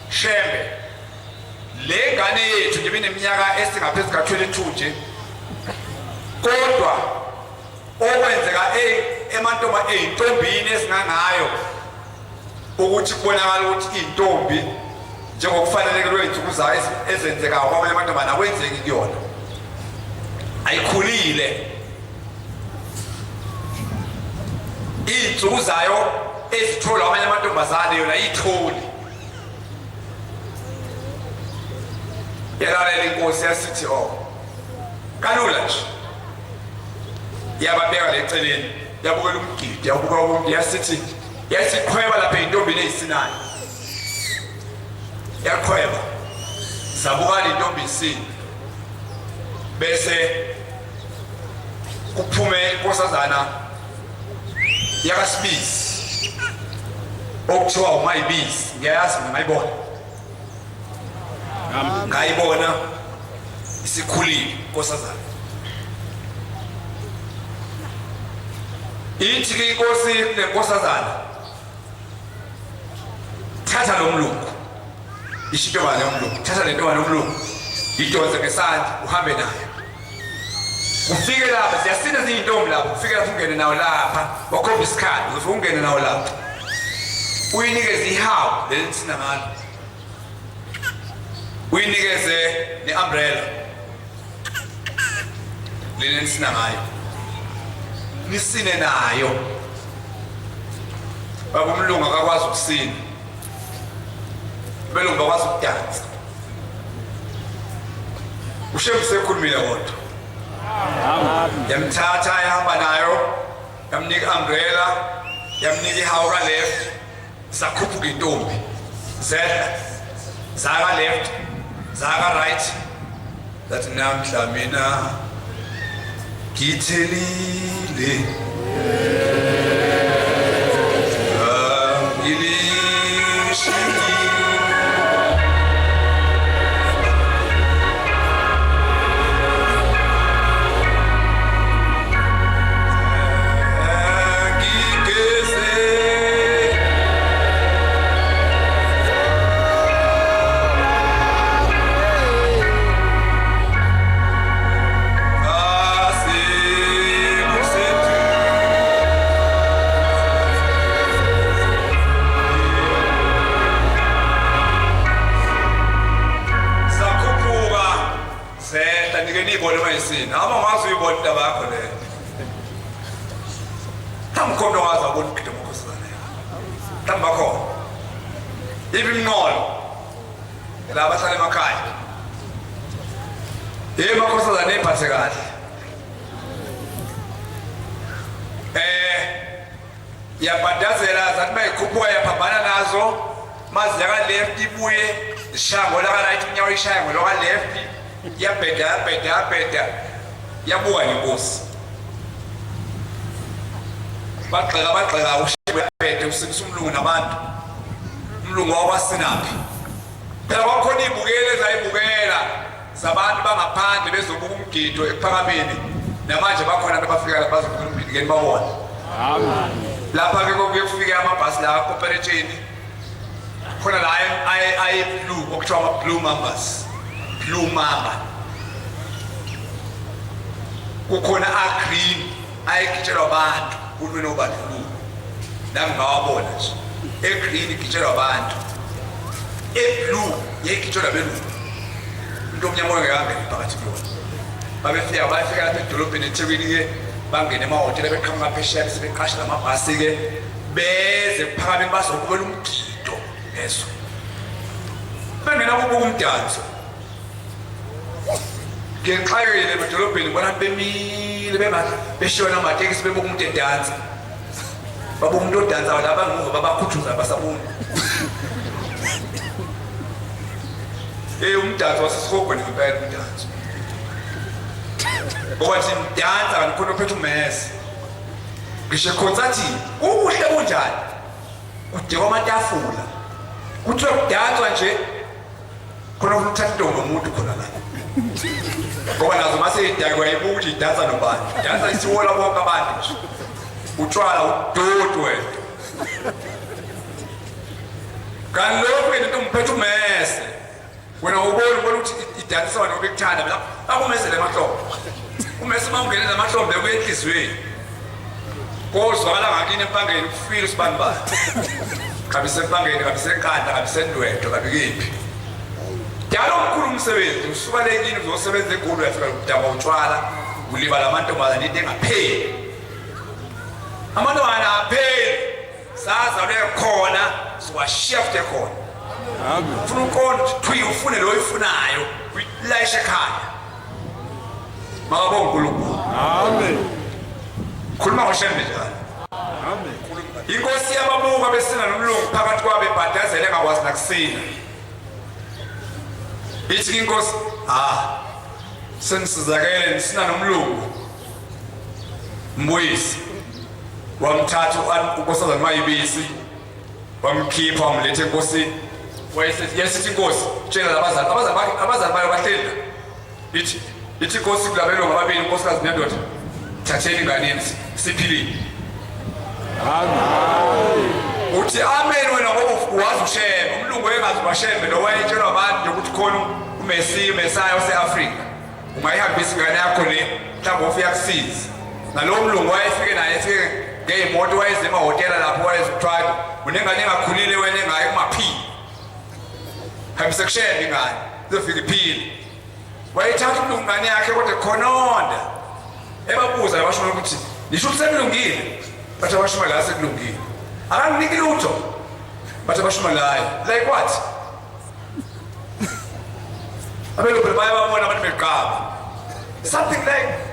Shembe le ngane yethu nje bineminyaka esingaphezu ka-22 nje kodwa okwenzeka emantoba eyintombini ezingangayo ukuthi kubonakala ukuthi intombi njengokufaneleke lwey'nsuku zayo ezenzekayo kwamanye amantombane akwenzeki kuyona ayikhulile iy'nsuku zayo ezitholwa amanye amantombazane yona ayiyitholi yalalela inkosi yasithi o oh, kalula nje yababeka leceleni yabukela umgidi yabuka umuntu yasithi yasiqhweba lapha intombini eyisinayo yaqhweba zabukala intombi isini bese kuphume inkosazana yakasibisi okuthiwa umayibisi ngiyayazi mina ngayibona ngayibona isikhulile inkosazana ithi ke inkosi lenkosazana thatha lo mlungu isho intombazane yomlungu thatha le ntombazane yomlungu idonse ngesandla uhambe nayo ufike lapha ziyasina ziyintombi lapha ufike lapha ungene nawo lapha wakhomba isikhali ufike ungene nawo lapha uyinikeze ihawu leli nisina ngalo uyinikeze ne-umbrella. Lena nisina ngayo. Nisine nayo. Baba umlungu akakwazi ukusina. Belungu bakwazi ukudansa. Ushembe sekhulumile kodwa. Yamthatha yahamba nayo, yamnika umbrella, yamnika ihawu ka left, sakhuphuka intombi. Zehla. Zaka left, zaka right. Zathi namhla mina ngithelile. Sakhuphuka sehla nike niyibone mayisini ama ngazi uyibona indaba yakho leyo mhlawumbe khona ongazi wabona ugida amakhosazana yakho mhlawumbe bakhona iphi iminqolo la bahlala emakhaya yebo makhosazana iphathe kahle eh yabhadazela zathi mayikhuphuka yaphambana nazo mazi yaka left ibuye ishaya ngolaka right inyawo ishaya ngoloka left yabheda yabheda yabheda yabuka nenkosi bagxeka bagxeka ushaya usindisa umlungu nabantu umlungu wakwasinaphi phela kwakhona iy'bukeli ezayibukela zabantu bangaphandle bezobuka umgido ekuphakameni namanje bakhona abantu abafika lapha bazobuka umgido ngeni babone lapha-ke kokuye kufike amabhasi la koperetsheni khona la aye-blue okuthiwa ama-blue mambas blue mamba kukhona a-green ayegitshelwa abantu uhulumeni wobandlululo nami ngawabona nje egreen igitshelwa abantu eblue yayigitshelwa belungu umuntu omnyama ongekangeni phakathi kuyona babefika bayafika lapha edolobheni ethekwini-ke bangene emahhotela beqhamuka phesheya bese beqasha lamabhasi-ke beze kuphakameni bazobukela umgido nezwe bengena kubuka umdanso Ngixakekile edolobheni ngibona bemile bengathi beshiwa namatekisi bebuka umuntu edansa. Babuka umuntu odansayo la banguva babakhuthuza basabuni. Eh umdanso wasesihogweni ngempela umdanso. Ngoba thi ngidansa kanti khona ophethe umese. Ngisho ekhonsathini kuhle kunjani? Kudekwa amatafula. Kuthiwa kudanswa nje khona ufuna ukuthatha intombi yomuntu khona la ngoba nazo mase idakwa yibuka ukuthi idansa nobani dansa isiwola bonke abantu nje utshwala udoti wena kanti lokhu ke lento ngiphethe umese wena ubona ubona ukuthi idansa wena ngoba ikuthanda mina akumese lemahlombe umese uma ungene namahlombe kuye enhliziyweni Kozwakala ngakini empangeni kufile usibani bani. Kabi sempangeni, kabi senkandla, kabi sendwedwe, kabi kephi. Dala omkhulu umsebenzi usuka le kini uzosebenza eGoli uyafika udaba utshwala ulibala amantombazane into engapheli. Amantombazane apheli. Sazalwe khona siwashiya futhi khona. Amen. Ufuna uqonda ukuthi thwi ufune lo oyifunayo uyilayishe ekhaya. Makabonge uNkulunkulu. Amen. Khuluma ngoShembe njalo. Amen. Inkosi yababuka besina nomlungu phakathi kwabo ebhadazela engakwazi nakusina. Ithi inkosi, ah senisizakele nisina nomlungu. Mbuyisi wamthatha unkosazana Mayibisi wamkhipha wamletha enkosini. Wayesithi yesithi inkosi tshela labazali abazali bakhe abazali bayo bahleli la. Ithi ithi inkosi kulabelungu ababili unkosikazi nendoda thatheni ingane yenu siphilile. Amen. Uthi amen wena ngoba wazi uShembe umlungu wayengazi kwaShembe lo wayetshelwa abantu nje ukuthi khona uMesiya uMesaya ose-Afrika ungayihambisa ingane yakho le mhlawumbe ufika kusiza nalowo mlungu wayefike naye efike ngeyimoto wayeze emahhotela lapho wayeze kuthiwa unengane engakhulile wena engayi kumaphili hambise kuShembe ingane izofika iphile wayethatha umlungu ingane yakhe kodwa ekhononda. Ebabuza labashumayeli ukuthi nisho ukuthi sekulungile. Bathi abashumayeli la sekulungile. Akanginiki lutho. Bathi abashumayeli hayi. Like what? Abelungu bayababona abantu beqaba. Something like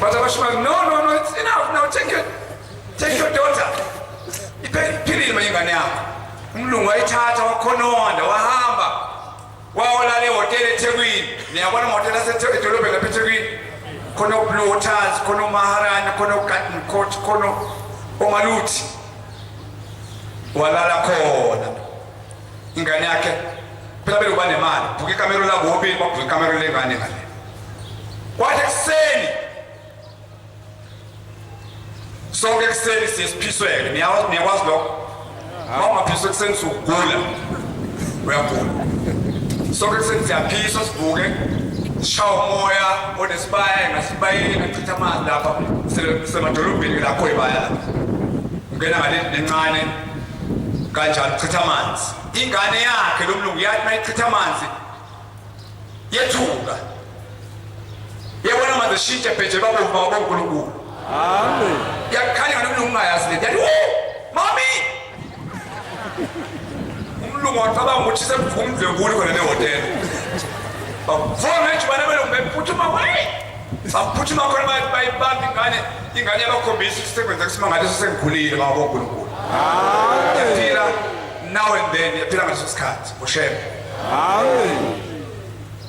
But abashumayeli no no no it's enough now take your take your daughter. Iphilile manje ingane yakho. Umlungu wayithatha wakhononda wahamba wawolala ehhotela eThekwini. Niyabona amahhotela asedolobheni lapha eThekwini. Khona oBlue Hotels, khona oMaharani, khona oGarden Court, khona oMaluthi. Walala khona. Ingane yakhe phela belu banemali. Bhuka ikamero labo bobili babhuka ikamero lengane ngale. Kwathi ekuseni sonke ekuseni siye siphisweke niyakwazi lokho uma ungaphiswa ekuseni sugula uyagula sonke ekuseni siyaphiswa sivuke sishawa umoya onesibaya ngasibayeni achitha amanzi lapha semadolobheni lapho ibaya lapha ungena ngale nencane kanjalo chitha amanzi ingane yakhe lo mlungu yathi mayichitha amanzi yethuka yabona manje shintshe bheje babomvu baba boNkulunkulu Amen. Yakhanya ngalo mlungu ungayazi lento. Yathi, "Mami!" Umlungu wacabanga ukuthi semvumdlwenguli khona nehhotela. Bavuka ngejubane belungu bephuthuma wey! Baphuthuma khona bayibamba ingane, ingane yabakhombisa ukuthi sekwenzeka isimangaliso sengikhulile baba boNkulunkulu. Amen. Yaphila now and then, yaphila ngaleso sikhathi. Ushembe. Amen.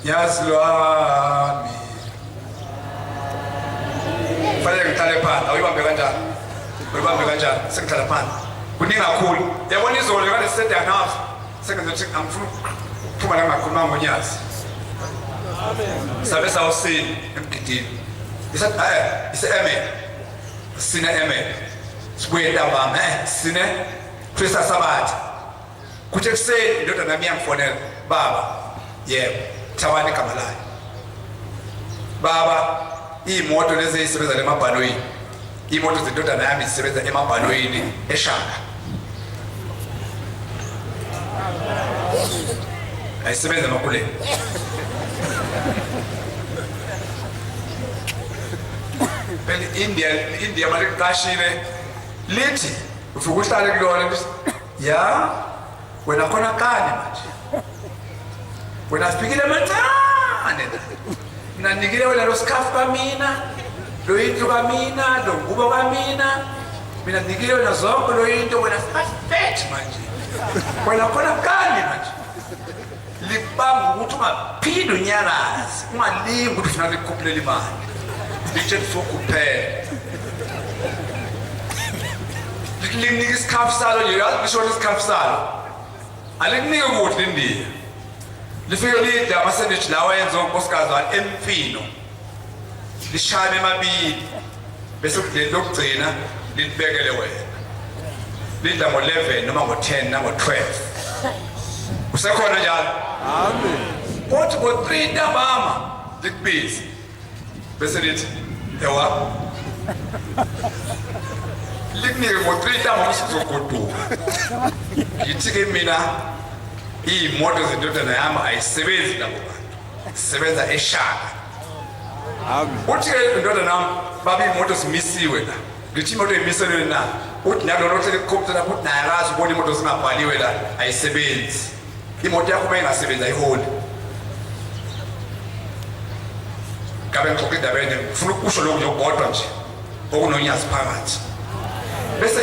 Nyazi lwami. Fanele ngihlale phansi. Awuyibambe kanjani? Uyibambe kanjani? Sengihlala phansi. Kuningi kakhulu. Yabona izolo kade sisedana house. Sengenza ukuthi angifuni ukuphuma la ngakhuluma ngonyazi. Amen. Sabe sawusini emgidini. Isa eh ise amen. Sine amen. Sibuye ntambama eh sine Christa Sabatha. Kuthi ekuseni indodana yami iyangifonela, baba, yebo, Thabani igama layo. Baba, iy'moto lezi ezisebenza lemabhanoyini, iy'moto zendodana yami zisebenza emabhanoyini eShaka. Ayisebenzi emakuleni. Phela India, India malikuqashile lithi ufike uhlale kulona lithi ya wena khona kani manje wena sifikile mancane mina nikile wena lo sikhafu kamina lo yindlu kamina lo ngubo kamina mina nikile wena zonke lo yinto wena sifethe manje wena khona kani manje likubanga ukuthi ungaphinde unyakaze ungalingi ukuthi ufuna likukhuphulela imali litshela usukuphela likunika isikhafu salo nje yazi lisho isikhafu salo alikunike kuthi lindiya lifike lidle ama-sandwich lawa enziwa unkosikazi walo emfino lishayame emabili bese kudleni lokugcina lilibekele wena lidla ngo-11 noma ngo-10 nango-12 usekhona njalo Amen. kuthi ngo-3 ntambama likubize bese lithi ewa likunike ngo-3 ntambama usuzogoduka ngithi-ke mina iy'moto zendodana yami ayisebenzi labo bantu zisebenza eshaka Amen. uthi-ke indodana yami baba iy'moto zimisiwe la ngithi imoto imiselwe na uthi nalona ohlele kukhompyutha lapho uthi naye akazi ubona imoto zingabhaliwe la ayisebenzi imoto yakho uma ingasebenzi ayiholi ngabe ngixoxa indaba ende ngifuna ukusho lokhu nje kodwa nje okunonyazi phakathi bese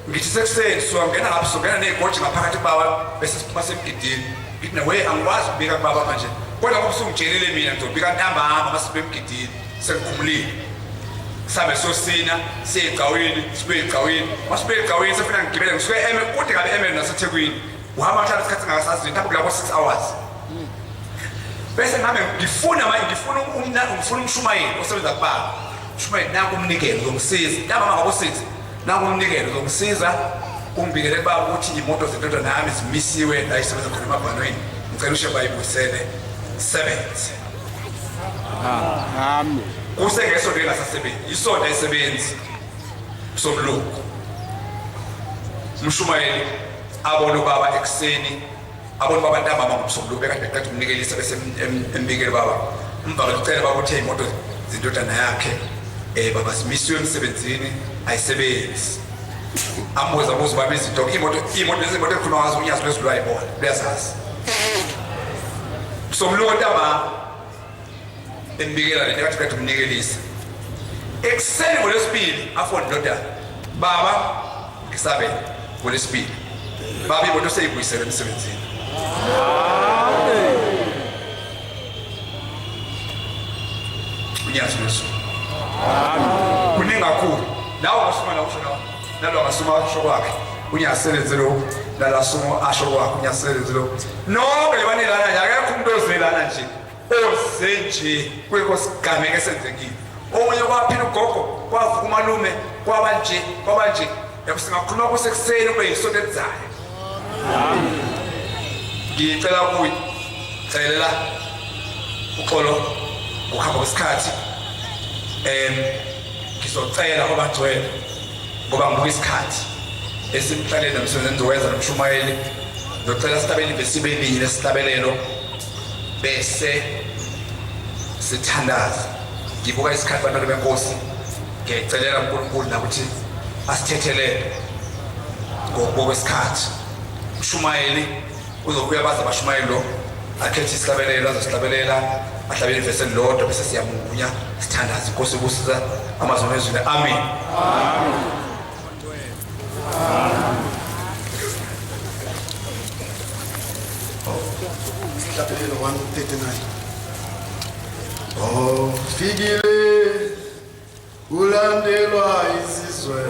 ngithi sekuseni siyongena ngapha siyongena ney'goji ngaphakathi kubaba bese siphuma semgidini ngithi nawe angikwazi ukubika kubaba manje kodwa ngoba usungitshelile mina ngizobika ntambama uma sibe emgidini sengikhumulile sihambe siyosina siye egcawini sibuye egcawini uma sibuye egcawini sefuna ngigibele ngisuke eme kude kabi emele nasethekwini uhamba mhlawumbe isikhathi singakasazi mhlawumbe kulabo 6 hours bese ngihambe ngifuna manje ngifuna umna ngifuna umshumayeli osebenza kubaba umshumayeli nanku umnikelo uzongisiza ntambama ngabo 6 nanku umnikelo uzongisiza ungibikele kubaba ukuthi imoto zendodana yami zimisiwe la isebenza khona emabhanweni ngicela ushe bayibuyisele sebenze Amen. Kusengesonto engasasebenzi isonto ayisebenzi somlungu umshumayeli abona ubaba ekuseni abona ubaba ntambama ngomsombuluko bekade beqeda umnikelisa bese embikele baba umvakela ucela baba uthe imoto zindodana yakhe eh baba simisiwe emsebenzini ayisebenzi ambuza abuza baba izinto imoto imoto lezi moto ekhuluma ngazo unyazi lwezulu ayibona luyazazi somluko ntambama embikela lento kathi kade umnikelisa ekuseni ngolwesibili afone ndodana baba ngisabele ngolwesibili baba imoto seyibuyisele emsebenzini unyazi lwezulu kuningi kakhulu nawe ungasuma la usho nawe nalo angasuma asho kwakhe unyaselenze lokhu nalasumo asho kwakhe unyaselenze lokhu nonke lebanelana nje akekho umuntu ozelana nje oze nje kwekho sigameko esenzekile omunye kwaphila ugogo kwavuka umalume kwaba nje kwaba nje yabo singakhuluma kusekuseni kube yisonto elizayo ngicela kuyi celela uxolo ngokuhamba kwesikhathi um ngizocela kwabagcwele ngoba ngibuka isikhathi esimhlaleni nomsebenzi engizowenza nomshumayeli ngizocela sihlabele ivesi belinye lesihlabelelo bese sithandaza ngibuka isikhathi bantwana benkosi ngiyayicelela uNkulunkulu nakuthi asithethelele ngokwesikhathi umshumayeli uzobuya baze abashumayeli lo akhethe isihlabelelo azosihlabelela ahlabele ivesi elilodwa bese siyamunya sithandaze inkosi ibusiza amazwi ezulu amen amen Isihlabelelo 139. Oh, fikile ulandelwa isizwe.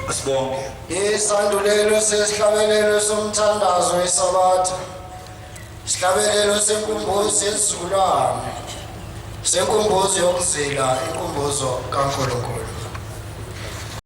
Asibonge. Isandulelo sesihlabelelo somthandazo weSabatha. Isihlabelelo senkumbuzo yesizukulwane. Senkumbuzo yokuzila inkumbuzo kaNkulunkulu.